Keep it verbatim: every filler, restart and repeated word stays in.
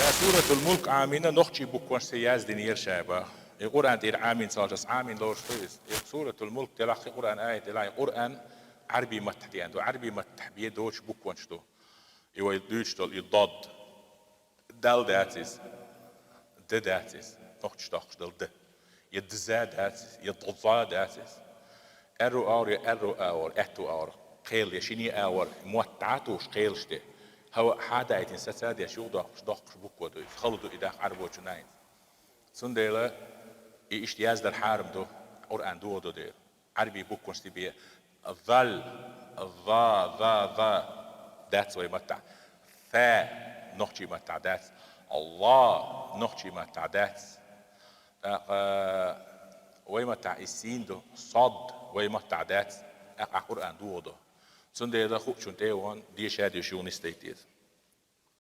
Суратул Мулк Ӏамийна нохчийн букванашца яздинера шайба. И Къуръан тӀера Ӏамийна ца хилча, Ӏамийна лоруш ду иза. И Суратул Мулк делахь, и Къуръан аят делахь, и Къуръан Ӏарбийн маттахь деана ду. Ӏарбийн маттахь бе доцуш букванаш ду. И вай дуьйцуш долу и дод. Дал дац иза. Д дац иза. Нохчаша доккхуш долу д. Я дза дац иза, я доза дац иза. Аьрру агӀор, я аьрру агӀор, аьтту агӀор. Кхел я шине агӀор, мотт дӀа а тухуш кхелаш тӀе. Хьа-, хьа даийтина саца а деш, юха доккхуш, доккхуш буква ду иза. Хала ду и даха Ӏарбочунна а. Цундела и иштта яздар хьарам ду, Къуръан догӀу ду дела. Ӏарбийн букванаш тӀе бе. Зал, за, за, за. Дац вай маттахь. Фа, нохчийн маттахь дац. Алла, нохчийн маттахь дац. ТӀаккха вай маттахь и син ду. Сод, вай маттахь дац. ТӀаккха Къуръан догӀу ду. Цундела хуучун тӀе а вон, деша а деш, юха нисдайта деза.